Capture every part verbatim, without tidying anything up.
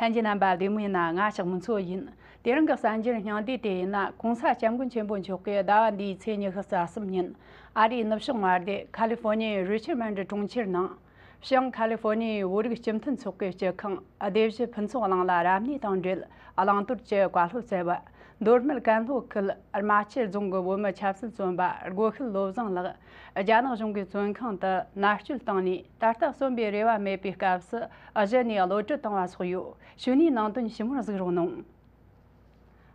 ལྷན་རྒྱས་རྣམ་པ་བདེ་མོ་ཡིན་ན། ང་ཞག་མུ་མཚོ་ཡིན། དེ་རིང་གི་གསར་འགྱུར་སྙིང་བསྡུས་དེ་ཡིན་ན། གོང་ས་སྐྱབས་མགོན་ཆེན་པོ་མཆོག་གིས་ཟླ་བ་འདིའི་ཚེས་ཉི་ཤུ་རྩ་གསུམ་ཉིན་ཨ་རིའི་ནུབ་ཕྱོགས་མངའ་སྡེ་ཁ་ལི་ཧྥོ་ནི་རི་ཆར་མན་ཌི་གྲོང་ཁྱེར་ནང་། བྱང་ཁ་ལི་ཧྥོ་ནི་བོད་རིགས་སྤྱི་མཐུན་ཚོགས་པའི་སྤྱི་ཁང་སྡེ་བཞི་ཕུན་ཚོགས་གླིང་ལ་རབ་གནས་དང་འབྲེལ། བླང་དོར་གྱི་བཀའ་སློབ་སྩལ་བ། མདོ་སྨད་ཀན་ལྷོ་ཁུལ་རྨ་ཆུ་རྫོང་གི་བོད་མི་ཆབ་སྲིད་བཙོན་པ་སྒོ་ཤེལ་བློ་བཟང་ལགས་རྒྱ་ནག་གཞུང་གི་བཙོན་ཁང་དུ་མནར་གཅོད་བཏང་ནས། ད་ལྟ་གསོན་པའི་རེ་བ་མེད་པའི་སྐབས་སུ་གཞི་ནས་གློད་གྲོལ་བཏང་བ་སོགས་ཡོད། གཞུག་ནས་ནང་དོན་ཞིབ་མོར་གཟིགས་རོགས་གནང་།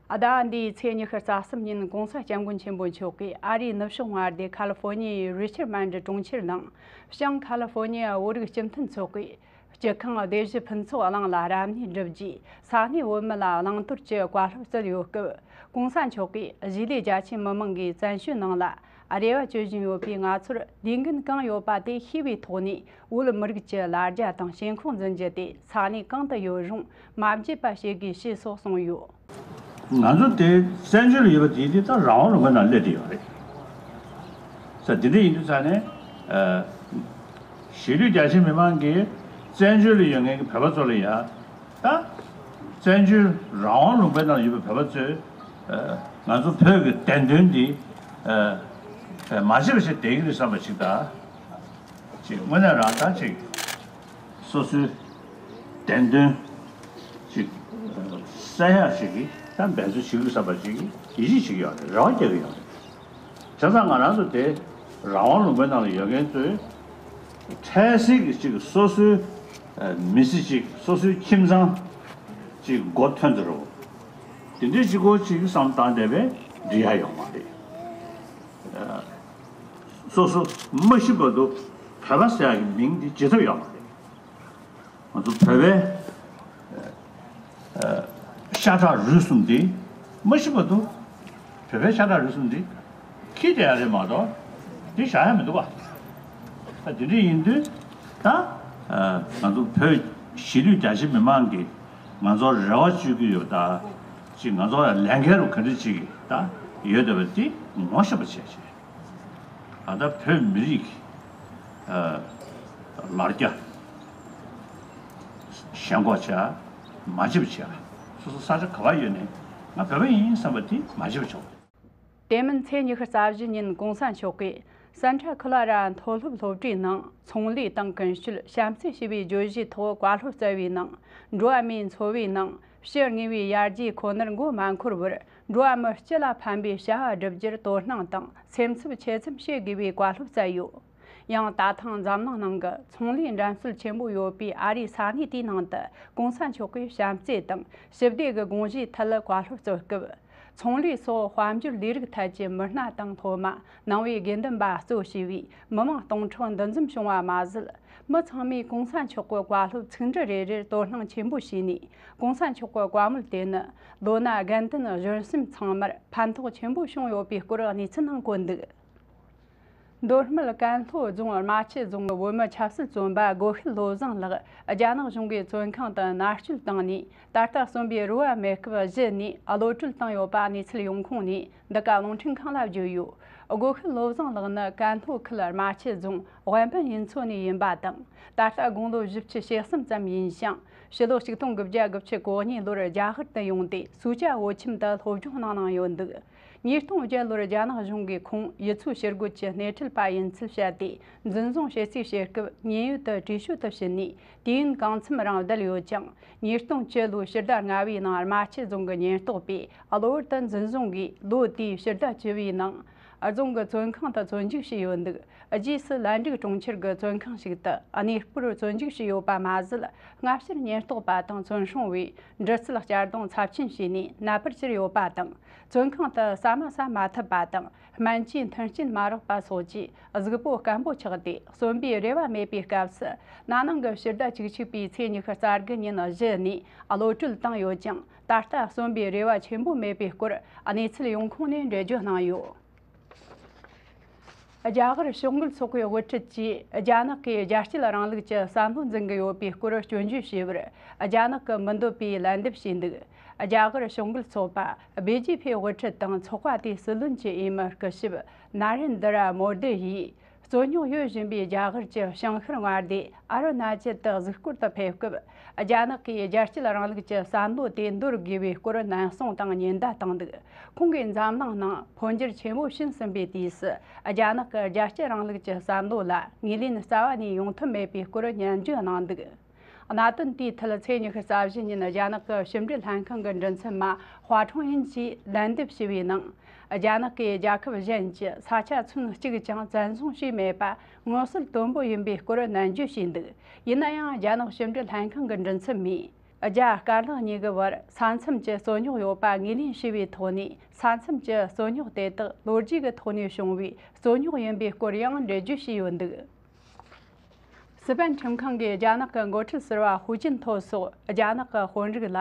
ཟླ་བ་འདིའི་ཚེས་ཉི་ཤུ་རྩ་གསུམ་ཉིན་གོང་ས་སྐྱབས་མགོན་ཆེན་པོ་མཆོག་གིས་ཨ་རིའི་ནུབ་ཕྱོགས་མངའ་སྡེ་ཁ་ལི་ཧྥོ་ནི་ཡའི་རི་ཆར་མན་ཌི་གྲོང་ཁྱེར་ནང་། བྱང་ཁ་ལི་ཧྥོ་ནི་ཡ་བོད་རིགས་སྤྱི་མཐུན་ཚོགས་པའི་སྤྱི་ཁང་སྡེ་བཞི་ཕུན་ཚོགས་གླིང་ལ་རབ་གནས་བསྒྲུབས་རྗེས། ས་གནས་བོད་མི་ལ་བླང་དོར་གྱི་བཀའ་སློབ་སྩལ་ཡོད་སྐབས། གོང་ས་མཆོག་གིས་གཞིས་ལུས་རྒྱ་ཆེའི་མི་མང་གིས་བཙན་བྱོལ་ནང་ལ་རེ་བ་བཅོལ་བཞིན་ཡོད་པའི་ང་ཚོར་ལས་འགན་གང་ཡོད་པ་དེ་ཤེས་པའི་ཐོག་ནས། བོད་མི་རིགས་ཀྱི་ལ་རྒྱ་དང་ཞེན་ཁོག་འཛིན་རྒྱུ་དེ་ས་གནས་གང་དུ་ཡོད་རུང་མ་བརྗེད་པ་བྱེད་དགོས་ཞེས་སོགས་གསུངས་ཡོད། ང་ཚོ་དེ་བཙན་བྱོལ་ལ་ཡོད་པ་དེ་དེ་ད་རང་དབང་ལུང་པའི་ནང་སླེབས་བསྡད་ཡོད་རེད། ས་དེ་འདྲ་ཡིན་དུས་ཙང་ནས། ཨ། གཞིས་ལུས་རྒྱ་ཆེའི་མི་མང་གིས་བཙན་བྱོལ་ལ་ཡོད་མཁན་གྱི་བོད་པ་ཚོ་ལ་ཡ། ད་བཙན་བྱོལ་རང་དབང་ལུང་པའི་ནང་ལ་ཡོད་པའི་བོད་པ་ཚོས། ཨ། ང་ཚོ་བོད་ཀྱི་བདེན་དོན་འདི། ཨ། མ་བརྗེད་པ་ཞིག་བསྡད་ཀྱི་རེད་བསམ་པ་ཞིག་དང་། ཅིག་དངོས་གནས་རང་ད་ཅིག་སོ་སོའི་བདེན་དོན་ཅིག་གསལ་ཡག་ཞིག་གི་ད་འབད་རྩོལ་བྱེད་ཀྱི་བསམ་པ་ཅིག་ཡིད་ཆེས་བྱེད་ཀྱི་ཡོད་རེད། རེ་བ་རྒྱག་གི་ཡོད་རེད། བྱས་ཙང་ང་རང་ཚོ་དེ་རང་དབང་ལུང་པའི་ནང་ལ་ཡོད་མཁན་ཚོས་འཕྲལ་སེལ་གྱི་ཅིག་སོ་སོའི་མི་ཚེ་ཅིག་སོ་སོའི་ཁྱིམ་ཚང་ཅིག་མགོ་ཐོན་ཚེ་རོ། དེ་འདྲའི་ཅིག་གོ་ཅིག་བསམ་བཏང་བསྡད་པས་འགྲིག་ཡ་ཡོད་མ་རེད། སོ་སོ་མ་ཤི་བར་དུ་བོད་པ་ཟེར་ཡག་གི་མིང་འདི་བརྗེད་ཐབས་ཡོད་མ་རེད། ང་ཚོ་བོད་པའི་ཤ་ཁྲག་རུས་གསུམ་འདི་མ་ཤི་བར་དུ་བོད་པའི་ཤ་ཁྲག་རུས་གསུམ་འདི་འཁྱེར་བསྡད་ཡ་རེད་མ་གཏོགས་འདི་བཞག་ཡ་མི་འདུག་པ། ད་དེ་འདྲ་ཡིན་དུས་ད་ང་ཚོ་བོད་གཞིས་ལུས་རྒྱ་ཆེ་མི་མང་གིས་ང་ཚོར་རེ་བ་བཅོལ་གྱི་ཡོད། ད་ཅིག་ང་ཚོ་ལ་ལས་འགན་རུ་ག་འདྲ་ཅིག་ད་ཡོད་བསྡད་པ་འདི་ངོ་ཤེས་པ་བྱས་བྱས། ད་ལྟ་བོད་མི་རིགས་ཀྱི་ལ་རྒྱ་ཞེན་ཁོག་བྱས། མ་བརྗེད་པ་བྱས། སོ་སོ་ས་ཆ་ག་པར་ཡོད་ནའི་ང་བོད་པ་ཡིན་བསམ་པ་དེ་མ་བརྗེད་པ་བྱུང་། དེ་མིན་ཚེས་ཉི་ཤུ་རྩ་བཞི་ཉིན་གོང་ས་མཆོག་གིས་སན་ཁྲ་ཁི་ལ་ར་མཐོ་སློབ་སློབ་གྲྭའི་ནང་ཚོང་ལས་དང་ཀུན་སྤྱོད་བྱམས་བརྩེ་ཞེས་པའི་བརྗོད་གཞིའི་ཐོག་བཀའ་སློབ་སྩལ་བའི་ནང་། འགྲོ་བ་མིའི་འཚོ་བའི་ནང་ཕྱི་དངོས་པོའི་ཡར་རྒྱས་ཁོ་ནར་མགོ་མ་འཁོར་བར། འགྲོ་བ་མི་སྤྱི་ལ་ཕན་པའི་བྱ་བ་བསྒྲུབ་རྒྱུར་དོ་སྣང་དང་སེམས་འཚབ་ཆེ་ཙམ་བྱེད་དགོས་པའི་བཀའ་སློབ་སྩལ་ཡོད། ཡང་ད་ཐེངས་འཛམ་གླིང་ནང་གི་ཚོང་ལས་འགྲན་རྩོད་ཆེན་པོ་ཡོད་པའི་ཨ་རིའི་ས་གནས་དེའི་ནང་དུ་གོང་ས་མཆོག་གིས་བྱམས་བརྩེ་དང་ཞི་བདེ་གི་དགོངས་གཞིའི་ཐད་བཀའ་སློབ་སྩལ་སྐབས། ཚོང་ལས་སོགས་དཔལ་འབྱོར་ལས་རིགས་ཐད་ཀྱི་མི་སྣ་དང་སློབ་མ་ནང་པའི་དགེ་འདུན་པ་གཙོ་བྱས་པའི་མི་མང་སྟོང་ཕྲག་འདུ་འཛོམས་བྱུང་བ་མ་ཟད། མི་ཚང་མས་གོང་ས་མཆོག་གི་བཀའ་སློབ་ཚིག་འབྲུ་རེ་རེར་དོ་སྣང་ཆེན་པོ་བྱས་ནས། གོང་ས་མཆོག་གི་བཀའ་མོལ་དེ་ནི་ལོ་ན་རྒན་རྟེན་གཞོན་གསུམ་ཚང་མར་ཕན་ཐོགས་ཆེན་པོ་བྱུང་ཡོད་པའི་སྐོར་གནས་ཚུལ་ནང་བཀོད་འདུག། མདོ་སྨད་ཀན་ལྷོ་རྫོང་རྨ་ཆུ་རྫོང་གི་བོད་མི་ཆབ་སྲིད་བཙོན་པ་སྒོ་ཤེལ་བློ་བཟང་ལགས་རྒྱ་ནག་གཞུང་གིས་བཙོན་ཁང་དུ་མནར་གཅོད་བཏང་ནས། ད་ལྟ་གསོན་པའི་རེ་བ་མེད་སྐབས་གཞི་ནས་གློད་གྲོལ་བཏང་ཡོད་པ་གནས་ཚུལ་ཡོང་ཁུངས་ནས་འདི་ག་རླུང་འཕྲིན་ཁང་ལ་བརྗོད་ཡོད། སྒོ་ཤེལ་བློ་བཟང་ལགས་ནི་ཀན་ལྷོ་ཁུལ་རྨ་ཆུ་རྫོང་དབན་པན་ཡུལ་ཚོ་ནས་ཡིན་པ་དང་། ད་ལྟ་དགུང་ལོ་བཞི་བཅུ་ཞེ་གསུམ་ཙམ་ཡིན་ཞིང་། ཕྱི་ལོ་ཆིག་སྟོང་དགུ་བརྒྱ་དགུ་བཅུ་གོ་གཉིས་ལོར་རྒྱ་གར་དུ་ཡོང་སྟེ་སུའུ་ཅཱ་བོད་ཁྱིམ་དུ་སློབ་སྦྱོང་གནང་གནང་ཡོད་འདུག། ཉིས་སྟོང་བརྒྱད་ལོར་རྒྱ་ནག་གཞུང་གིས་ཁོང་ཡུལ་ཚོའི་ཕྱིར་རྒོལ་གྱི་སྣེ་ཁྲིད་པ་ཡིན་ཚུལ་བཤད་དེ་འཛིན་བཟུང་བྱེད་རྩིས་བྱེད་སྐབས་ཉེན་ཡོད་དུ་བྲོས་བྱོལ་དུ་ཕྱིན་ནས་དུས་ཡུན་གང་འཚམ་རིང་བསྡད་ཡོད་ཀྱང་། ཉིས་སྟོང་བཅུ་ལོའི་ཕྱི་ཟླ་ལྔ་པའི་ནང་རྨ་ཆུ་རྫོང་གི་ཉེན་རྟོག་པས་གློ་བུར་དུ་འཛིན་བཟུང་གིས། ལོ་དེའི་ཕྱི་ཟླ་བཅུ་པའི་ནང་རྫོང་གི་བཙོན་ཁང་དུ་བཙོན་འཇུག་བྱས་ཡོད་འདུག། རྗེས་སུ་ལན་ཀྲུའུ་གྲོང་ཁྱེར་གྱི་བཙོན་ཁང་ཞིག་ཏུ་གནས་སྤོར་བཙོན་འཇུག་བྱས་ཡོད་པ་མ་ཟད། སྔ་ཕྱིར་ཉེན་རྟོག་པ་དང་བཙོན་སྲུང་བས་འདྲི་རྩད་གཅར་རྡུང་ཚབས་ཆེན་བྱས་ནས་ནད་པར་གྱུར་ཡོད་པ་དང་། བཙོན་ཁང་དུ་ཟ་མ་ཟ་མ་ཐུབ་པ་དང་། སྨན་བཅོས་མཐུན་རྐྱེན་མ་རག་པ་སོགས་ཀྱིས་གཟུགས་པོ་སྐམ་པོ་ཆགས་ཏེ་གསོན་པའི་རེ་བ་མེད་པའི་སྐབས་སུ། ན་ནིང་གི་ཕྱི་ཟླ་བཅུ་གཅིག་པའི་ཚེས་ཉི་ཤུ་རྩ་དགུ་ཉིན་གཞི་ནས་གློད་གྲོལ་བཏང་ཡོད་ཀྱང་། ད་ལྟ་གསོན་པའི་རེ་བ་ཆེན་པོ་མེད་པའི་སྐོར་གནས་ཚུལ་ཡོང་ཁུངས་ནས་འགྲེལ་བརྗོད་གནང་ཡོད། རྒྱ་གར་ཕྱོགས་འགལ་ཚོགས་པའི་དབུ་ཁྲིད་ཀྱིས་རྒྱ་ནག་གིས་རྒྱལ་གཅེས་རིང་ལུགས་ཀྱི་བསམ་བློ་འཛིན་གྱི་ཡོད་པའི་སྐོར་སྐྱོན་བརྗོད་བྱས་པར། རྒྱ་ནག་གི་མི་འདོད་པའི་ལན་འདེབས་བྱས་འདུག། རྒྱ་གར་ཕྱོགས་འགལ་ཚོགས་པ་བི་ཇེ་པི་དབུ་ཁྲིད་དང་ཚོགས་པ་དེའི་སྲིད་བློན་གྱི་འོས་མི་སྐུ་ཞབས་ན་རེན་དྲ་མོ་དི་ཡིས། རྩོད་རྙོག་ཡོད་བཞིན་པའི་རྒྱ་གར་གྱི་བྱང་ཤར་མངའ་སྡེ་ཨ་རུ་ན་ཅལ་དུ་གཟིགས་སྐོར་དུ་ཕེབས་སྐབས། རྒྱ་ནག་གིས་རྒྱལ་གཅེས་རིང་ལུགས་ཀྱི་བསམ་བློ་དེ་འདོར་དགོས་པའི་སྐོར་ནན་གསུང་དང་ཉེན་བརྡ་བཏང་འདུག་ཁོང་གིས་འཛམ་གླིང་ནང་འཕོ་འགྱུར་ཆེན་པོ་ཕྱིན་ཟིན་པའི་དུས་སུ། རྒྱ་ནག་གི་རྒྱལ་གཅེས་རིང་ལུགས་ཀྱི་བསམ་བློ་ལ་ངོས་ལེན་རྩ་བ་ནས་ཡོང་ཐབས་མེད་པའི་སྐོར་སྙན་སྒྲོན་གནང་འདུག་གནད་དོན་དེའི་ཐད། ཚེས་ཉི་ཤུ་རྩ་བཞི་ཉིན་རྒྱ་ནག་གི་ཕྱི་འབྲེལ་ལྷན་ཁང་གི་མགྲིན་ཚབ་མ་ཧྭ་ཁྲུང་ཡིན་གྱིས་ལན་འདེབས་ཞུས་པའི་ནང་། རྒྱ་ནག་གིས་རྒྱལ་ཁབ་གཞན་གྱི་ས་ཆ་ཚུན་གཅིག་ཀྱང་བཙན་བཟུང་བྱས་མེད་པ་མངོན་གསལ་དོད་པོ་ཡིན་པའི་སྐོར་ནན་བརྗོད་བྱས་འདུག་ཡིན་ན་ཡང་། རྒྱ་ནག་ཕྱི་འབྲེལ་ལྷན་ཁང་གི་མགྲིན་ཚབ་མས། རྒྱ་དཀར་ནག་གཉིས་ཀྱི་བར་ས་མཚམས་ཀྱི་རྩོད་རྙོག་ཡོད་པ་ངོས་ལེན་བྱས་པའི་ཐོག་ནས། ས་མཚམས་ཀྱི་རྩོད་རྙོག་དེ་དག་ལོ་རྒྱུས་ཀྱི་ཐོག་ནས་བྱུང་བའི་རྩོད་རྙོག་ཡིན་པའི་སྐོར་ཡང་འགྲེལ་བརྗོད་བྱས་ཡོད་འདུག་སི་པན་ཁྲིམས་ཁང་གིས་རྒྱ་ནག་གི་འགོ་ཁྲིད་ཟུར་པ་ཧུའུ་ཅིན་ཐོ་སོགས་རྒྱ་ནག་གི་དཔོན་རིགས་ལ།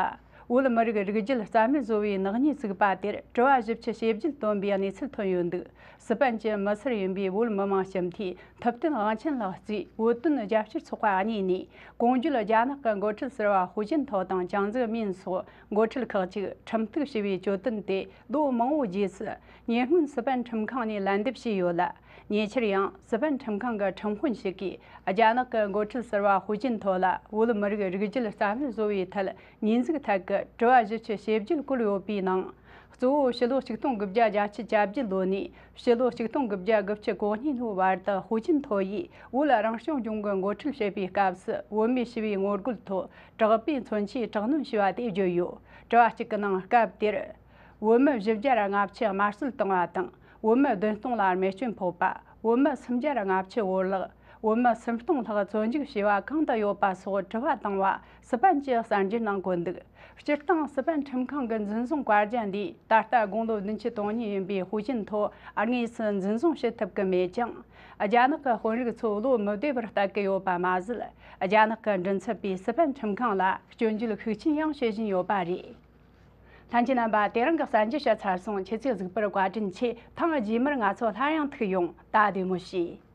བོད་མི་རིགས་རིགས་རྒྱུད་རྩ་མེད་བཟོ་བའི་ནག་ཉེས་བཙུགས་པ་དེར་དྲི་བ་ཞིབ་ཕྲ་བྱེད་རྒྱུ་བཏོན་པའི་གནས་ཚུལ་ཐོན་ཡོད་འདུག་སི་པན་གྱི་མི་སེར་ཡིན་པའི་བོད་མི་མང་སྤྱི་འཐུས་ཐུབ་བསྟན་དབང་ཆེན་ལགས་གཙོས་བོད་དོན་རྒྱབ་སྐྱོར་ཚོགས་པ་གཉིས་ནས། གོང་བརྗོད་རྒྱ་ནག་གི་འགོ་ཁྲིད་ཟུར་པ་ཧུའུ་ཅིན་ཐོ་དང་ཅང་ཙེ་མིན་སོགས་འགོ་ཁྲིད་ཁག་ཅིག་ཁྲིམས་གཏུག་བྱས་པའི་གྱོད་དོན་དེ་ལོ་མང་པོའི་རྗེས་སུ། ཉེ་སྔོན་སི་པན་ཁྲིམས་ཁང་ནས་ལན་འདེབས་བྱས་ཡོད་ལ། ཉེ་ཆར་ཡང་སི་པན་ཁྲིམས་ཁང་གི་ཁྲིམས་དཔོན་ཞིག་གིས་རྒྱ་ནག་གི་འགོ་ཁྲིད་ཟུར་པ་ཧུའུ་ཅིན་ཐོ་ལ་བོད་མི་རིགས་རིགས་རྒྱུད་རྩ་མེད་བཟོ་བའི་ཐད་ཉེས་འཛུགས་ཐད་ཀྱི་དྲི་བ་ཞིབ་ཕྲ་བྱེད་རྒྱུ་བཀོད་ཡོད་པའི་ནང་། གཙོ་བོ་ཕྱི་ལོ་ཆིག་སྟོང་དགུ་བརྒྱ་བརྒྱད་ཅུ་གྱ་བརྒྱད་ལོ་ནས་ཕྱི་ལོ་ཆིག་སྟོང་དགུ་བརྒྱ་དགུ་བཅུ་གོ་གཉིས་ལོའི་བར་དུ་ཧུའུ་ཅིན་ཐོ་ཡིས་བོད་རང་སྐྱོང་ལྗོངས་ཀྱི་འགོ་ཁྲིད་བྱེད་པའི་སྐབས་སུ། བོད་མིའི་ཞི་བའི་ངོ་རྒོལ་ཐོག་དྲག་པོའི་མཚོན་ཆས་དྲག་གནོན་བྱས་པ་དེ་བརྗོད་ཡོད། དྲི་བ་གཅིག་གི་ནང་སྐབས་དེར། བོད་མི་བཞི་བརྒྱ་ལྔ་བཅུ་དམར་གསོད་བཏང་བ་དང་། བོད་མི་བདུན་སྟོང་ལ་རྨས་སྐྱོན་ཕོག་པ། བོད་མི་སུམ་བརྒྱ་ལྔ་བཅུ་བོར་བརླག་བོད་མི་སུམ་སྟོང་ལྷག་བཙོན་འཇུག་བྱས་པ་གང་དུ་ཡོད་པ་སོགས་དྲི་བ་བཏང་བ་སི་པན་གྱིས་གསར་འགྱུར་ནང་བཀོད་འདུག་སྤྱིར་བཏང་སི་པན་ཁྲིམས་ཁང་གི་འཛིན་བཟུང་བཀའ་རྒྱ་འདིས་ད་ལྟ་དགུང་ལོ་བདུན་ཅུ་དོན་གཉིས་ཡིན་པའི་ཧུའུ་ཅིན་ཐོ་དངོས་སུ་འཛིན་བཟུང་བྱེད་ཐུབ་ཀྱི་མེད་ཅིང་། རྒྱ་ནག་གི་དཔོན་རིགས་ཚོ་བློ་མི་བདེ་བར་གཏད་ཀྱི་ཡོད་པ་མ་ཟད། རྒྱ་ནག་གི་མགྲིན་ཚབ་པས་སི་པན་ཁྲིམས་ཁང་ལ་སྐྱོན་བརྗོད་ཤུགས་ཆེན་ཡང་བྱེད་བཞིན་ཡོད་པ་རེད། ལྷན་རྒྱས་རྣམ་པ། དེ་རིང་གི་གསར་འགྱུར་བཤད་ཚར་སོང་། ཁྱེད་ཚོས་གཟིགས་པར་བཀའ་དྲིན་ཆེ། ཐེངས་རྗེས་མར་ང་ཚོ་སླར་ཡང་ཐུག་ཡོང་། ད་བདེ་མོ་བྱོས།